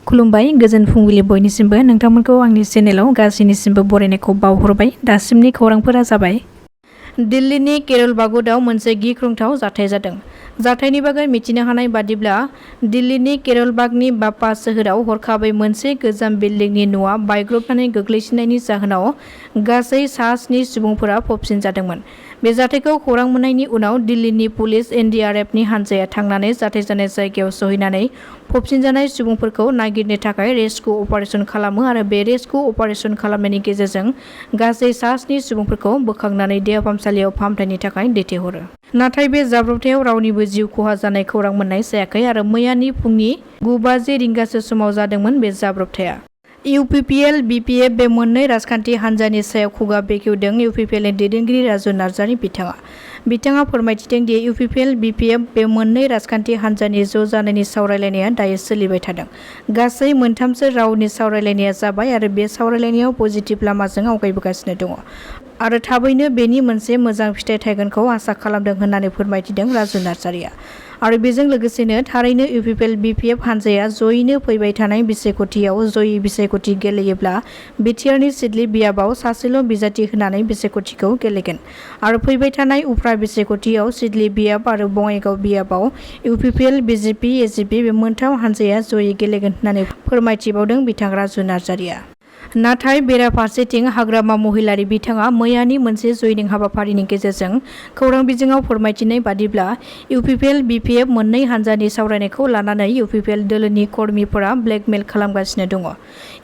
खुलुमबाय गोजोन फुंबिलि बयनिसिमबो नोंथांमोनखौ आंनि चेनेलाव गासैनिसिमबो बरायनायखौ बावहरबाय। दासिमनि खौरांफोरा जाबाय दिल्लीनि केरल बागुदाव मोनसे गिख्रंथाव जाथाय जादों। जाथायनि बागै मिथिनो हानाय बादिब्ला दिल्लीनि केरलबागनि बाप्पा सोहोराव हरखाबै मोनसे गोजाम बिल्डिंनि न'आ बायग्रबनानै गोग्लैसिननायनि जाहोनाव गासै सा-7 सुबुंफोरा फबसिनजादोंमोन। बे जाथायखौ खौरां मोननायनि उनाव दिल्लीनि पुलिस एनडीआरएफनि हानजाया थांनानै जाथाय जानाय जायगायाव सहैनानै फबसिनजानाय सुबुंफोरखौ नागिरनो थाखाय रेस्क्यु अपारेशन खालामो आरो बे रेस्क्यु अपारेशन खालामनायनि गेजेरजों गासै सा-7 सुबुंफोरखौ बोखांनानै देहा फाहामसालियाव फाहामथायनि थाखाय दैथायहरो। नाथाय बे जाब्रबथायाव रावनिबो जिउ खहा जानाय खौरां मोननाय जायाखै आरो मैयानि फुंनि 9:50 रिंगासो समाव जादोंमोन बे जाब्रबथाया। इउपिपिएल बिपिएफ बे मोननै राजखान्थि हान्जानि सायाव खुगा बेखेवदों इउपिपिएलनि दैदेनगिरि राजु नार्जारी बिथाङा फोरमायथिदों दि इउपिपिएल बिपिएफ बे मोननै राजखान्थि हान्जानि ज' जानायनि सावरायलायनाया दायो सोलिबाय थादों। गासै 3सो राउन्डनि सावरायलायनाया जाबाय आरो बे सावरायलायनायाव पजिटिभ लामाजों आवगायबोगासिनो दङ आरो थाबैनो बेनि मोनसे मोजां फिथाइ थायगोनखौ आसा खालामदों होननानै फोरमायथिदों राजु नार्जारीआ। आरो बेजों लोगोसेनो थारैनो इउपिपिएल बिपिएफ हान्जाया जयैनो फैबाय थानाय बिसायख'थियाव जयै बिसायख'थि गेलेयोब्ला बिटिआरनि सिडली बियाबाव सासेल' बिजाथि होनानै बिसायख'थिखौ गेलेगोन आरो फैबाय थानाय उफ्रा बिसायख'थियाव सिडली बियाब आरो बङाइगाव बियाबाव इउपिपिएल बिजेपि एजिपि बे मोनथाम हान्जाया जयै गेलेगोन होननानै फोरमायथिबावदों बिथां राजु नार्जारीआ। नाथाय बेराफारसेथिं हाग्रामा महिलारी बिथाङा मैयानि मोनसे जयनिं हाबाफारिनि गेजेरजों खौरां बिजोङाव फोरमायथिनाय बादिब्ला इउपिपिएल बिपिएफ मोननै हान्जानि सावरायनायखौ लानानै इउपिपिएल दोलोनि कर्मीफोरा ब्लेकमेल खालामगासिनो दङ।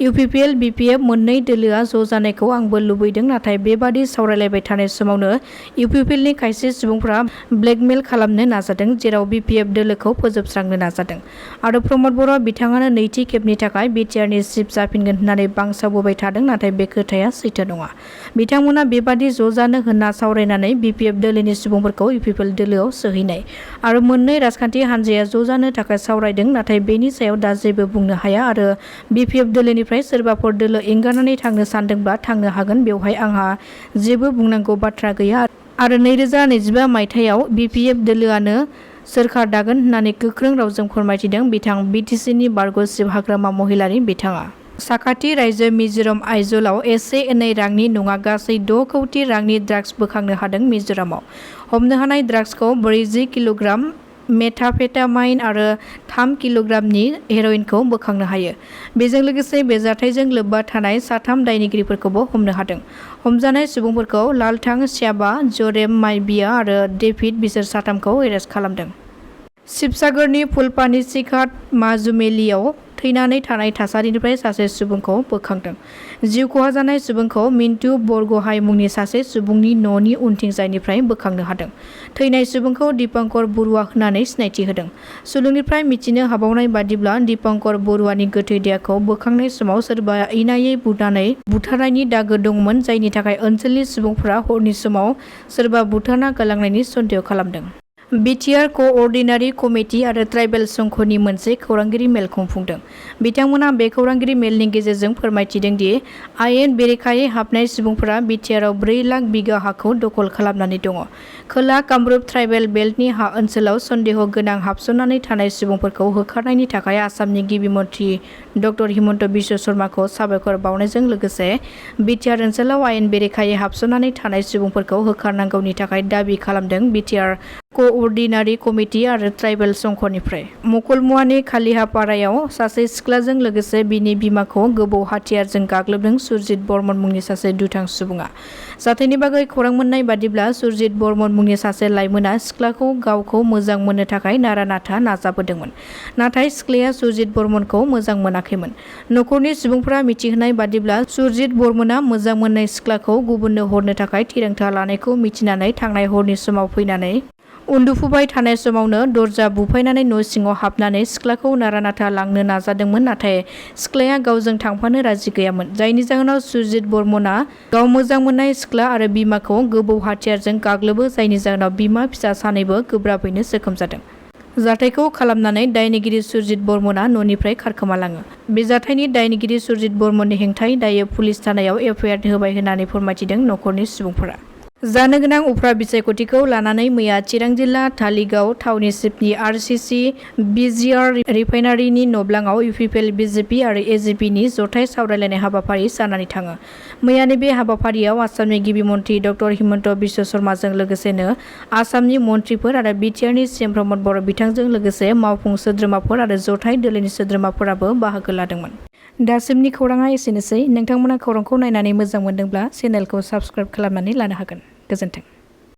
इउपिपिएल बिपिएफ मोननै दोलोआ ज' जानायखौ आंबो लुबैदों, नाथाय बेबादि सावरायलायबाय थानाय समावनो इउपिपिएलनि खायसे सुबुंफोरा ब्लेकमेल खालामनो नाजादों, जेराव बिपिएफ दोलोखौ फोजोबस्रांनो नाजादों आरो प्रमद बर' बिथाङानो नैथि खेबनि थाखाय बिटिआरनि चिफ जाफिनगोन होननानै बांसावबोबाय थादों, नाथाय बे खोथाया सैथो नङा। बिथांमोना बेबादि ज' जानो होनना सावरायनानै बिपिएफ दोलोनि सुबुंफोरखौ इउपिपिएल दोलोआव सोहैनाय आरो मोननै राजखान्थि हान्जाया ज' जानो थाखाय सावरायदों, नाथाय बेनि सायाव दा जेबो बुंनो हाया आरो बिपिएफ दोलोनिफ्राय सोरबाफोर दोलो एंगारनानै थांनो सानदोंब्ला थांनो हागोन, बेवहाय आंहा जेबो बुंनांगौ बाथ्रा गैया आरो 2025 मायथाइयाव बिपिएफ दोलोआनो सोरखार दागोन होननानै गोख्रों रावजों फोरमायथिदों बिथां बिटिसिनि बारग' चिफ हाग्रामा महिलारी बिथाङा। साखाथि रायजो मिज'राम आइजलाव एसे एनै रांनि नङा गासै 6 कौटि रांनि ड्राग्स बोखांनो हादों। मिज'रामाव हमनो हानाय ड्राग्सखौ 40 किल'ग्राम मेथाफेटामाइन आरो 3 किल'ग्रामनि हेर'इनखौ बोखांनो हायो। बेजों लोगोसे बे जाथायजों लोब्बा थानाय 3 दायनिगिरिफोरखौबो हमनो हादों। हमजानाय सुबुंफोरखौ लालथां श्याबा, जरेम माइबिया आरो डेभिड बिसोर 3खौ एरेस्ट खालामदों। शिबसागरनि फुलपानी सिघाट माजुमेलियाव थैनानै थानाय थासारिनिफ्राय सासे सुबुंखौ बोखांदों। जिउ खहा जानाय सुबुंखौ मिन्टु बरग'हाइ मुंनि सासे सुबुंनि न'नि उनथिंजायनिफ्राय बोखांनो हादों। थैनाय सुबुंखौ दीपंकर बरुवा होननानै सिनायथि होदों। सुलुंनिफ्राय मिथिनो हाबावनाय बादिब्ला दीपंकर बरुवानि गोथै देहाखौ बोखांनाय समाव सोरबा इनायै बुनानै बुथारनायनि दागो दंमोन, जायनि थाखाय ओनसोलनि सुबुंफोरा हरनि समाव सोरबा बुथारना गालांनायनि सन्देह खालामदों। बिटिआर क'अर्डिनारि कमिटि आरो ट्राइबेल संघनि मोनसे खौरांगिरि मेल खुंफुंदों। बिथांमोना बे खौरांगिरि मेलनि गेजेरजों फोरमायथिदों दि आयेन बेरेखायै हाबनाय सुबुंफोरा बिटिआरआव 4 लाख बिगा हाखौ दखल खालामनानै दङ। खोला कामरुप ट्राइबेल बेल्टनि हा ओनसोलाव सन्देह गोनां हाबसननानै थानाय सुबुंफोरखौ होखारनायनि थाखाय आसामनि गिबि मन्थ्रि डक्टर हिमन्त बिश्व शर्माखौ साबायखर बावनायजों लोगोसे बिटिआर ओनसोलाव आयेन बेरेखायै हाबसननानै थानाय सुबुंफोरखौ होखारनांगौनि थाखाय दाबि खालामदों। बिटिआर क'अर्डिनारि कमिटि आरो ट्राइबेल संघनिफ्राय मकलमुवानि खालिहापारायाव सासे सिख्लाजों लोगोसे बिनि बिमाखौ गोबौ हाथियारजों गाग्लोबदों सुरजित बर्मन मुंनि सासे दुथां सुबुङा। जाथायनि बागै खौरां मोननाय बादिब्ला सुरजित बर्मन मुंनि सासे लाइमोना सिख्लाखौ गावखौ मोजां मोननो थाखाय नारा-नाथा नाजाबोदोंमोन, नाथाय सिख्लाया सुरजित बर्मनखौ मोजां मोनाखैमोन। नखरनि सुबुंफोरा मिथिहोनाय बादिब्ला सुरजित बर्मनआ मोजां मोननाय सिख्लाखौ गुबुननो हरनो थाखाय थिरांथा लानायखौ मिथिनानै थांनाय हरनि समाव फैनानै उन्दुफुबाय थानाय समावनो दरजा बुफायनानै न' सिङाव हाबनानै सिख्लाखौ नारा-नाथा लांनो नाजादोंमोन, नाथाय सिख्लाया गावजों थांफानो राजि गैयामोन, जायनि जाहोनाव सुरजित बर्मनआ गाव मोजां मोननाय सिख्ला आरो बिमाखौ गोबौ हाथियारजों गाग्लोबो, जायनि जाहोनाव बिमा फिसा सानैबो गोब्राबैनो जोखोम जादों। जाथायखौ खालामनानै दायनिगिरि सुरजित बर्मनआ न'निफ्राय खारखोमालाङो। बे जाथायनि दायनिगिरि सुरजित बर्मननि हेंथायै दायो पुलिस थानायाव एफआइआर होबाय होननानै फोरमायथिदों नखरनि सुबुंफोरा। जानो गोनां उफ्रा बिसायख'थिखौ लानानै मैया चिरां जिल्ला धालिगाव थावनि सिपनि आरसिसि बिजिआर रिफाइनारिनि नब्लाङाव इउपिपिएल बिजेपि आरो एजिपिनि जथाय सावरायलायनाय हाबाफारि जानानै थाङो। मैयानि बे हाबाफारियाव आसामनि गिबि मन्थ्रि डक्टर हिमन्त बिश्व शर्माजों लोगोसेनो आसामनि मन्थ्रिफोर आरो बिटिआरनि सिएम प्रमद बर' बिथांजों लोगोसे मावफुं सोद्रोमाफोर आरो जथाय दोलोनि सोद्रोमाफोराबो बाहागो लादोंमोन। दासिमनि खौराङा एसेनोसै। नोंथांमोना खौरांखौ नायनानै मोजां मोनदोंब्ला चेनेलखौ साबस्क्राइब खालामनानै लानो हागोन। गोजोन्थों।